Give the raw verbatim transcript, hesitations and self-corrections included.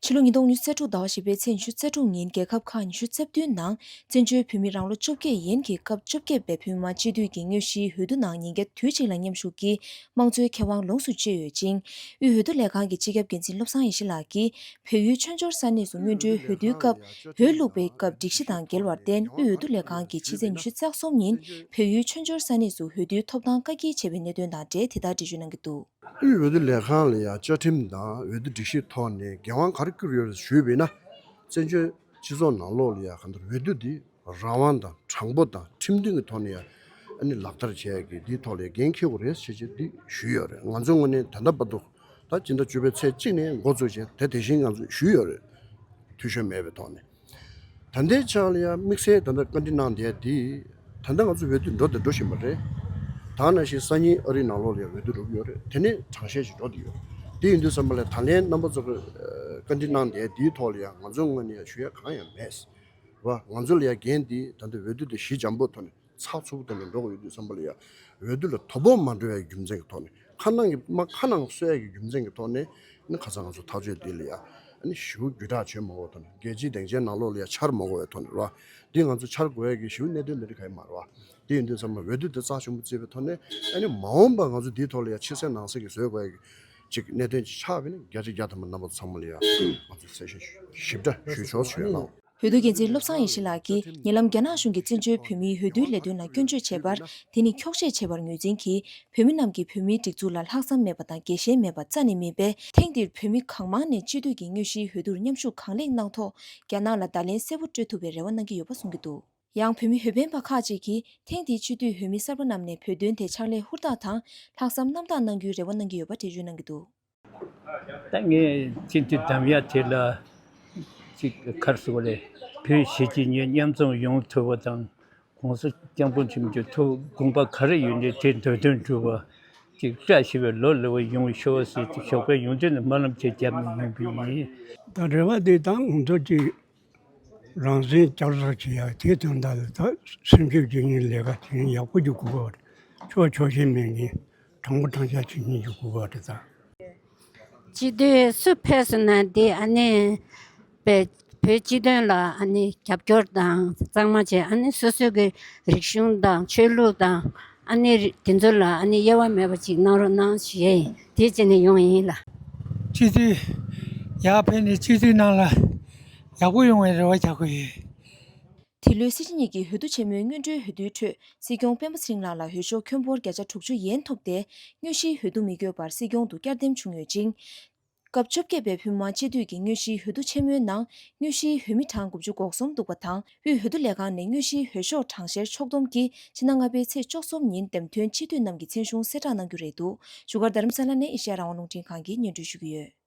ཕྱི་ལོ་ཉིས་སྟོང་ཉི་ཤུ་རྩ་དྲུག་ཟླ་བ་བཞི་པའི་ཚེས་ཉི་ཤུ་རྩ་དྲུག་ཉིན་རྒྱལ་ཁབ་ཁག་ཉི་ཤུ་རྩ་བདུན་ནང་བཙན་བྱོལ་བོད་མི་རང་ལོ་བཅོ་བརྒྱད་ཡན་གྱི་སྐབས་བཅོ་བརྒྱད་པའི་བོད་མི་མང་སྤྱི་འཐུས་ཀྱི་དངོས་གཞིའི་འོས་བསྡུ་ནང་ཉིན་བརྒྱ་དུས་གཅིག་ལ་མཉམ་ཞུགས་ཀྱིས་དམངས་གཙོའི་ཁེ་དབང་ལོངས་སུ་སྤྱོད་ཡོད་ཅིང་། དབུས་འོས་བསྡུ་ལས་ཁང་གི་སྤྱི་ཁྱབ་འགན་འཛིན་བློ་བཟང་ཡེ་ཤེས་ལགས་ཀྱིས་བལ་ཡུལ་ཆོས་འབྱོར་ས་གནས་སུ་སྔོན་འགྲོའི་འོས་བསྡུའི་སྐབས་འོས་བླུགས་པའི་སྐབས་སྒྲིག་གཞི་དང་འགལ་བར་བརྟེན། དབུས་འོས་བསྡུ་ལས་ཁང་གིས་ཕྱི་ཚེས་ཉི་ཤུ་རྩ་གསུམ་ཉིན་བལ་ཡུལ་ཆོས་འབྱོར་ས་གནས་སུ་འོས་བསྡུའི་ཐོབ་ཐང་བཀག་སྐྱིལ་བྱས་པའི་གནད་དོན་དང་འབྲེལ་དེ་ལྟར་འགྲེལ་བརྗོད་གནང་གི་འདུག། དབུས་འོས་བསྡུ་ལས་ཁང་ལ་ཡང་བཅའ་ཁྲིམས་དང་འོས་བསྡུ་སྒྲིག་གཞིའི་ཐོག་ནས་འགན་དབང་ག་རེ་བསྐུར་ཡོད་རེད་ཞུས་པ་ཡིན་ན། བཙན་བྱོལ་སྤྱི་ཚོགས་ནང་ལོགས་ལ་ཡང་གང་ལྟར་འོས་བསྡུ་འདི་རང་དབང་དང་དྲང་པོ་དང་ཁྲིམས་མཐུན་གྱི་ཐོག་ནས་ཡང་ཨ་ནི་ལག་བསྟར་བྱས་ཀྱི་འདིའི་ཐོག་ལ་ཡང་འགན་འཁྱེར་དགོས་རེད་ཞེས་བྱས་འདི་ཞུས་ཡོད་རེད། ང་ཚོའི་ངོས་ནས་ད་ལྟ་བར་དུ་ད་སྤྱི་ཟླ་བཅུ་པའི་ཚེས་གཅིག་ནས་འགོ་བཙུགས་བྱས་དེ་དེ་བཞིན་ང་ཚོས་ཞུས་ཡོད་རེད། འཐུས་ཤོར་མེད་པའི་ཐོག་ནས། ད་ལྟའི་ཆར་ལ་ཡང་དམིགས་བསལ་ད་ལྟ་བཀའ་འདྲི་གནང་བསྡད་དེ། ད་ལྟ་ང་ཚོ་འོས་བསྡུ་འགྲོ་དང་འགྲོ་བཞིན་པ་རེད། ད་ནང་བཞིན་སང་ཉིན་ཨ་རིའི་ནང་ལོགས་ལ་ཡང་འོས་བསྡུ་འགྲོ་གི་ཡོད་རེད། དེ་ནས་གྲངས་བཤེར་ཞིག་འགྲོ་བསྡད་ཡོད། དེ་ཡིན་དུས་ཙམ་པ་ལ་ད་ལན་རྣམ་པ་ཚོ་གི་བཀའ་འདྲི་གནང་བསྡད་དེའི་ཐོག་ལ་ཡང་ང་ཚོའི་ངོས་ནས་ཡང་ཞུ་ཡ་གང་ཡང་མེད། རེད་བ། ང་ཚོ་ལ་ཡང་འགན་དེ་ད་ལྟ་འོས་བསྡུ་དེ་ཞི་འཇམ་པོའི་ཐོག་ནས་ཚགས་ཚུད་པོ་དེ་ནས་འགྲོ་དགོས་ཡོད་དུས་ཙམ་པ་ལ་ཡང་འོས་བསྡུ་ལ་དོ་ཕོག་མ་འགྲོ་བའི་རྒྱུ་མཚན་གྱི་ཐོག་ནས། ཁ་ནང་གི་དམག་ཁ་ནང་གསོད་ཡ་གི་རྒྱུ་མཚན་གྱི་ཐོག་ནས་ནི་ཁ་སང་ང་ཚོ་ཐག་གཅོད་འདི་ལ་ཡ་ཨ་ནི་ཞེ་པོ་བརྒྱུད་བསྒྲགས་བྱེད་མ་དགོས་པའི་ཐོག་ནས། རྒྱལ་སྤྱིའི་སྡིངས་ཆའི་ནང་ལོགས་ལ་ཡ་འཆར་མ་དགོས་པའི་ཐོག་ནས་རེད་བ། འདི་ང་ཚོ་འཆར་དགོས་ཡ་གི་ཞེ་པོ་གནད་དོན་འདི་འདྲ་ག་ཡི་མ་རེད་བ། དེ་ཡིན་དུས་ཙམ་པ་འོས་བསྡུ་དེ་རྩ་ཆེན་པོ་བརྩིས་པའི་ཐོག་ནས་ཨ་ནི་མ་འོངས་པ་ང་ཚོ་འདིའི་ཐོག་ལ་ཡ་ཕྱི་གསལ་ནང་གསལ་གྱི་བཟོ་དགོས་ཡ་གི་ཅིག་གནད་དོན་ཅིག་ཆགས་པ་ཡིན་ན་བརྒྱ་ཆ་བརྒྱ་ཐམ་པ་རྣམ་པ་ཚང་མ་ལ་ཡ་ང་ཚོ་གསལ་བཤད་ཞིབ་ཕྲ་ཞུས་ཆོག་ཞུ་ཡ་གནང་། འོས་བསྡུ་འགན་འཛིན་བློ་བཟང་ཡེ་ཤེས་ལགས་ཀྱིས་ཉེ་ལམ་རྒྱ་ནག་གཞུང་གིས་བཙན་བྱོལ་བོད་མིའི་འོས་བསྡུའི་ལས་དོན་ལ་སྐྱོན་བརྗོད་བྱས་པར། དེ་ནི་འཁྱོག་བཤད་བྱས་པར་ངོས་འཛིན་གྱིས། བོད་མི་རྣམས་ཀྱིས་བོད་མིའི་སྒྲིག་འཛུགས་ལ་ལྷག་བསམ་མེད་པ་དང་རྒྱལ་ཞེན་མེད་པ་རྩ་ནས་མིན་པས། ཐེངས་འདིར་བོད་མི་གང་མང་ནས་སྤྱི་འཐུས་ཀྱི་དངོས་གཞིའི་འོས་བསྡུར་མཉམ་ཞུགས་གང་ལེགས་གནང་ཐོག་རྒྱ་ནག་ལ་བརྡ་ལན་གསལ་པོ་སྤྲོད་ཐུབ་པའི་རེ་བ་གནང་གི་ཡོད་པ་གསུང་གི་འདུག། ཡང་བོད་མི་འོས་འཕེན་པ་ཁག་ཅིག་གིས་ཐེངས་འདིའི་སྤྱི་འཐུས་འོས་མི་གསར་པ་རྣམས་ནས་བོད་དོན་དེ་ཕྱག་ལས་ཧུར་ཐག་དང་ལྷག་བསམ་རྣམ་དག་གནང་རྒྱུའི་རེ་བ་གནང་གི་ཡོད་པ་འགྲེལ་བརྗོད་གནང་གི་འདུག། ད་ངས་སྤྱི་འཐུས་བདམས་ཡ་དེ་ལ་ཅིག་ག་རེ་ཟེར་དགོས་རེད། བོད་གཞིས་བྱེས་གཉིས་མཉམ་འཛོམས་ཡོང་ཐུབ་པ་དང་། ༸གོང་ས་༸སྐྱབས་མགོན་ཆེན་པོ་མཆོག་ཐུགས་དགོངས་པ་ག་རེ་ཡོད་ནའི་དེ་འདོད་དོན་འགྲུབ་པ། ཅིག་བཀྲ་ཤིས་པའི་ལོ་ལེགས་པ་ཡོང་བའི་ཞུ་བ་ཟེར་ཏེ་ཞོགས་པའི་ཡོང་དུས་ནས་སྨོན་ལམ་ཅིག་བརྒྱབ་ནས་ཡོང་གི་ཡིན། ད་རེ་བ་དེ་ད་ང་ཚོ་ཅིག་རང་བཙན་བསྐྱར་གསོ་བྱེད་ཡ་དེ་དོན་དག་ལ་ད་སེམས་ཤུགས་སྐྱེད་མཁན་ལས་ཀ་དེ་ཡག་པོ་ཅིག་དགོས་པ་རེད། ཕྱོགས་ཕྱོགས་ཞེན་མེད་མཁན་དྲང་པོ་དྲང་བཞག་བྱེད་མཁན་ཅིག་དགོས་པ་རེད་ད། སྤྱི་འཐུས་སུ་ཕེབས་སོང་ན་དེ་ཨ་ནི་བོད་བོད་སྤྱི་དོན་ལ་ཨ་ནི་རྒྱབ་སྐྱོར་དང་གཙང་མ་བྱས། ཨ་ནི་སོ་སོ་གི་རིག་གཞུང་དང་ཆོས་ལུགས་དང་ཨ་ནི་རི་དེ་ཚོ་ལ་ཨ་ནི་དབྱེ་བ་མེད་པ་ཅིག་གནང་རོགས་གནང་ཞུ་ཡས་ཡིན། དེ་བྱས་ནས་ཡོང་ཡིན་ལ། སྤྱི་འཐུས་ཡར་ཕེབས་ནས་སྤྱི་འཐུས་ནང་ལ་ཡག་པོ་ཡོང་བའི་རེ་བ་བྱ་དགོས་ཡོད། འདི་ལོའི་སྲིད་སྤྱི་གཉིས་ཀྱི་འོས་བསྡུ་ཆེན་མོའི་སྔོན་འགྲོའི་འོས་བསྡུའི་ཁྲོད་སྲིད་སྐྱོང་སྤེན་པ་ཚེ་རིང་ལགས་ལ་འོས་ཤོག་ཁྱོན་འབོར་བརྒྱ་ཆ་དྲུག་ཅུ་ཡན་ཐོབ་སྟེ། དངོས་གཞིའི་འོས་བསྡུ་མི་དགོས་པར་སྲིད་སྐྱོང་དུ་བསྐྱར་འདེམས་བྱུང་ཡོད་ཅིང་། སྐབས་བཅོ་བརྒྱད་པའི་བོད་མི་མང་སྤྱི་འཐུས་ཀྱི་དངོས་གཞིའི་འོས་བསྡུ་ཆེན་མོའི་ནང་། དངོས་གཞིའི་འོས་མི་གྲངས་དགུ་བཅུ་གོ་གསུམ་འདུག་པ་དང་། དབུས་འོས་བསྡུ་ལས་ཁང་ནས་དངོས་གཞིའི་འོས་ཤོག་གྲངས་བཤེར་ཕྱོགས་བསྡོམས་ཀྱིས་ཕྱི་ཟླ་ལྔ་པའི་ཚེས་བཅུ་གསུམ་ཉིན་འདེམས་ཐོན་སྤྱི་འཐུས་རྣམས་ཀྱི་མཚན་གཞུང་གསལ་བསྒྲགས་གནང་རྒྱུ་རེད་འདུག། བཞུགས་སྒར་རྡ་རམ་ས་ལ་ནས་ཨེ་ཤེ་ཡ་རང་དབང་རླུང་འཕྲིན་ཁང་གིས་སྙན་སྒྲོན་ཞུ་གི་ཡོད།